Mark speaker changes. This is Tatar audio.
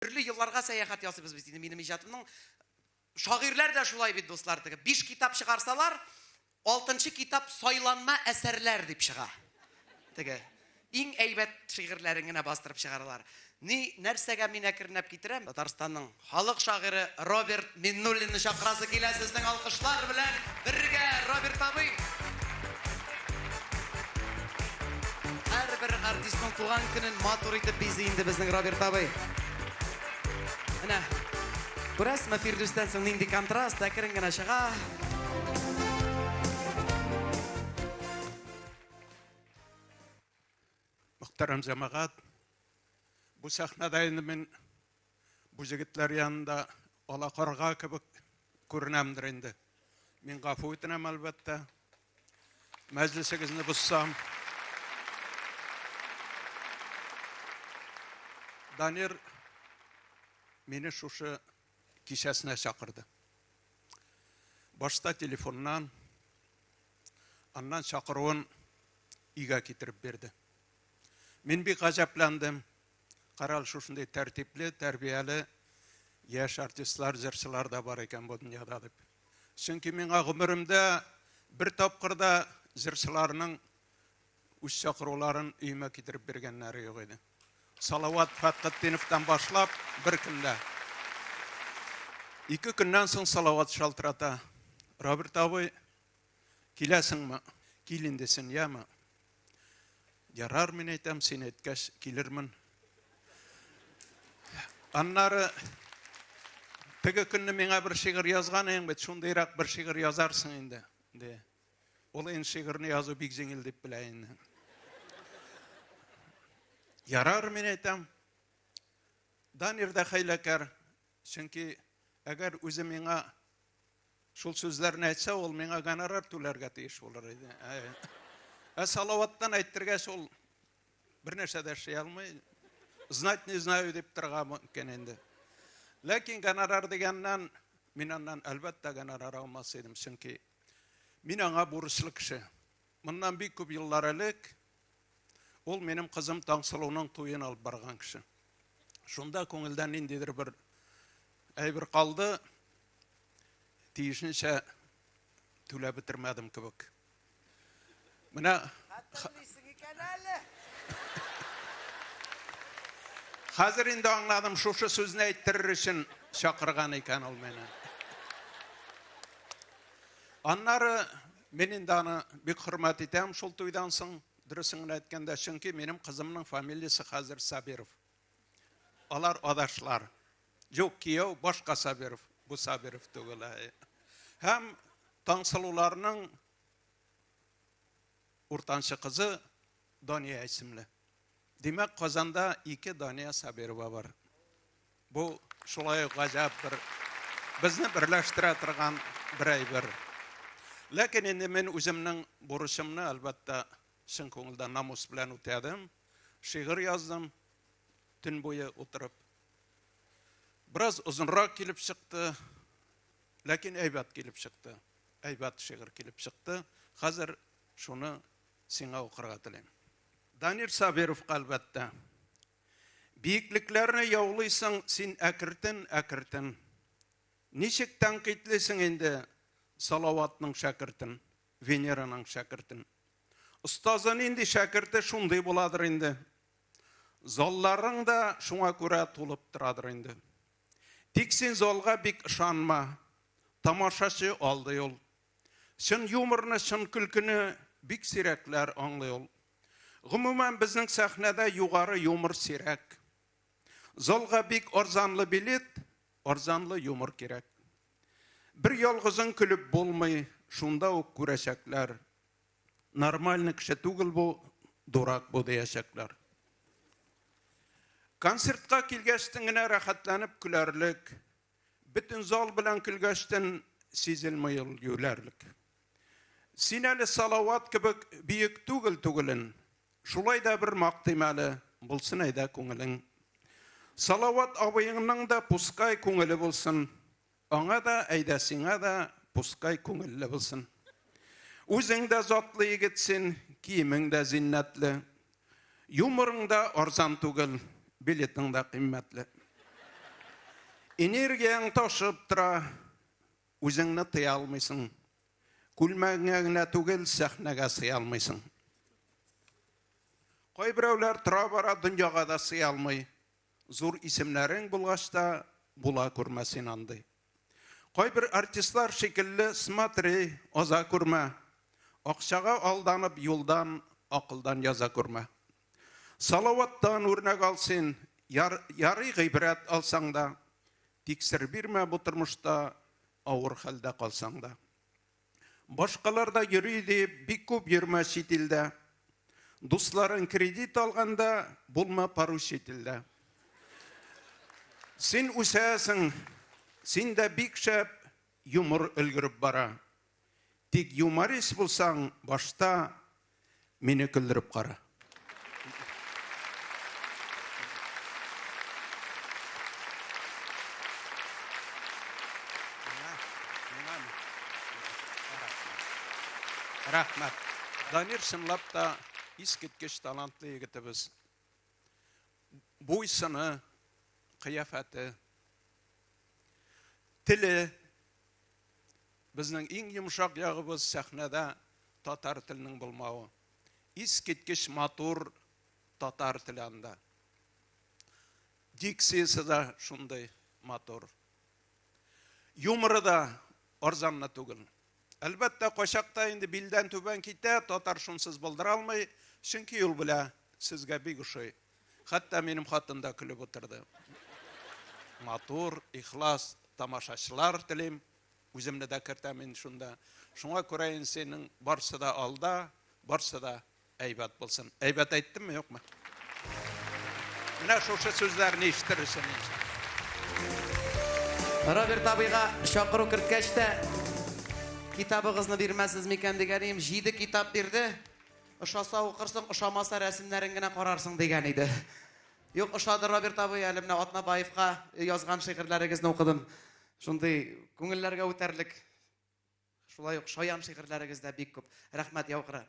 Speaker 1: Төрле елларга сәяхәт ясыйбыз бит инде минем иҗатымның. Шагыйрьләр дә шулай бит, дуслар, теге биш китап чыгарсалар, алтынчы китап сайланма әсәрләр дип чыга. Теге иң әйбәт шигырьләрен генә бастырып чыгаралар. Ни нәрсәгә мин әкренләп китерәм? Татарстанның халык шагыйре Роберт Миннуллинны чакырасы килә сезнең алкышлар белән бергә, Роберт абый. Һәрбер артистның туган көнен матур итеп бизи инде безнең Роберт абый. Менә, күрәсезме, Фирдүстән соң нинди контраст, әкрен генә чыга.
Speaker 2: Мөхтәрәм җәмәгать, бу сәхнәдә инде мин бу җегетләр янында ала карга кебек күренәмдер инде. Мин гафу үтенәм, әлбәттә. Мәҗлесегезне бозсам. Данир мине шушы кичәсенә чакырды. Башта телефоннан, аннан чакыруын өйгә китереп бирде. Мин бик гаҗәпләндем. Карал, шушындый тәртипле, тәрбияле яшь артистлар, җырчылар да бар икән бу дөньяда дип. Чөнки миңа гомеремдә бер тапкыр да җырчыларның үз чакыруларын өемә китереп биргәннәре юк иде. Салават Фәтхетдиновтан башлап бер көндә. Ике көннән соң Салават шалтырата. Роберт абый, киләсеңме? Кил инде син, яме? Ярар, мин әйтәм, син әйткәч, килермен. Аннары теге көнне миңа бер шигырь язган идең бит, шундыйрак бер шигырь язарсың инде, ди. Ул инде шигырьне язу бик җиңел дип белә инде. Ярар, мин әйтәм. Данир да хәйләкәр, чөнки әгәр үзе миңа Шул сүзләрне әйтсә, ул миңа гонорар түләргә тиеш булыр иде. Ә Салаваттан әйттергәч, ул бер нәрсә дә эшли алмый. Знать не знаю дип торырга мөмкин инде. Ләкин гонорар дигәннән, мин аннан әлбәттә гонорар алмас идем, чөнки мин аңа бурычлы кеше. Моннан бик күп еллар элек ул минем кызым Таңсылуның туен алып барган кеше. Шунда күңелдә ниндидер бер әйбер калды. Тиешенчә түләп бетермәдем кебек. Менә
Speaker 1: Хәтерлисең икән әле.
Speaker 2: Хәзер инде аңладым, шушы сүзне әйттерер өчен чакырган икән ул мине. Аннары мин инде аны бик хөрмәт итәм шул туйдан соң, дөресен генә әйткәндә, чөнки минем кызымның фамилиясе хәзер Сабиров. Алар адашлар. Юк, кияү башка Сабиров, бу Сабиров түгел. Һәм Таңсылуларның уртанчы кызы Дания исемле. Димәк, Казанда ике Дания Сабирова бар. Бу шулай ук гаҗәп бер безне берләштерә торган бер әйбер. Ләкин инде мин үземнең бурычымны, әлбәттә, чын күңелдән намус белән үтәдем. Шигырь яздым, төн буе утырып. Бераз озынрак килеп чыкты, ләкин әйбәт килеп чыкты. Әйбәт шигырь килеп чыкты. Хәзер шуны сиңа укырга телим. Данир Сабировка, әлбәттә. Биеклекләрне яулыйсың син әкертен-әкертен. Ничек тәнкыйтьлисең инде Салаватның шәкертен, Венераның шәкертен? Остазы нинди, шәкерте шундый буладыр инде. Залларың да шуңа күрә тулып торадыр инде. Тик син залга бик ышанма. Тамашачы алдый ул. Чын юморны, чын көлкене бик сирәкләр аңлый ул. Гомумән, безнең сәхнәдә югары юмор сирәк. Залга бик арзанлы билет, арзанлы юмор кирәк. Бер ялгызың көлеп булмый, шунда ук күрәчәкләр. Нормальный кеше түгел бу, дурак бу диячәкләр. Концертка килгәчтен генә рәхәтләнеп көләрлек, бөтен зал белән көлгәчтен сизелми ул юләрлек. Син әле Салават кебек бөек түгел түгелен, шулай да бер мактыйм әле, булсын әйдә күңелең. Салават абыеңның да пускай күңеле булсын, Аңа да, әйдә сиңа да, пускай күңелле булсын. Үзең дә затлы егет син, киемең дә зиннәтле. Юморың да арзан түгел, билетың да кыйммәтле. Энергияң ташып тора, үзеңне тыя алмыйсың. Күлмәгеңә генә түгел, сәхнәгә сыя алмыйсың. Кайберәүләр тора-бара дөньяга да сыя алмый. Зур исемнәрең булгач та, була күрмә син андый. Кайбер артистлар шикелле, смотри, аза күрмә. Акчага алданып, юлдан, акылдан яза күрмә. Салаваттан үрнәк ал син, яр, ярый гыйбрәт алсаң да, тик сер бирмә бу тормышта, авыр хәлдә калсаң да. Башкалар да йөри дип, бик күп йөрмә чит илдә. Дусларың кредит алганда, булма поручительдә. Син үсәсең, син дә бик шәп, юмор өлгереп бара. Тик юморист булсаң, башта мине көлдереп кара. Рәхмәт. Дамир чынлап та искиткеч талантлы егетебез. Буй-сыны, кыяфәте, теле безнең иң йомшак ягыбыз сәхнәдә татар теленең булмавы. Искиткеч матур татар теле анда. Дикциясе дә шундый матур. Юморы да арзанны түгел. Әлбәттә, кайчакта инде билдән түбән китә, татар шунсыз булдыра алмый, чөнки ул белә, сезгә бик ошый. Хәтта минем хатын да көлеп утырды. Матур, ихлас тамашачылар телим. Үземне дә кертәм инде шунда. Шуңа күрә инде синең барсы да алда, барсы да әйбәт булсын. Әйбәт әйттемме, юкмы? Менә шушы сүзләрне ишетер өчен инде.
Speaker 1: Роберт абыйга чакыру керткәч тә, китабыгызны бирмәсез микән дигән идем. Җиде китап бирде. Ошаса укырсың, ошамаса рәсемнәрен генә карарсың дигән иде. Юк, ошады Роберт абый, әле менә Атнабаевка язган шигырьләрегезне укыдым. Шундый күңелләргә үтәрлек. Шулай ук шаян шигырьләрегез дә бик күп. Рәхмәт яугыры.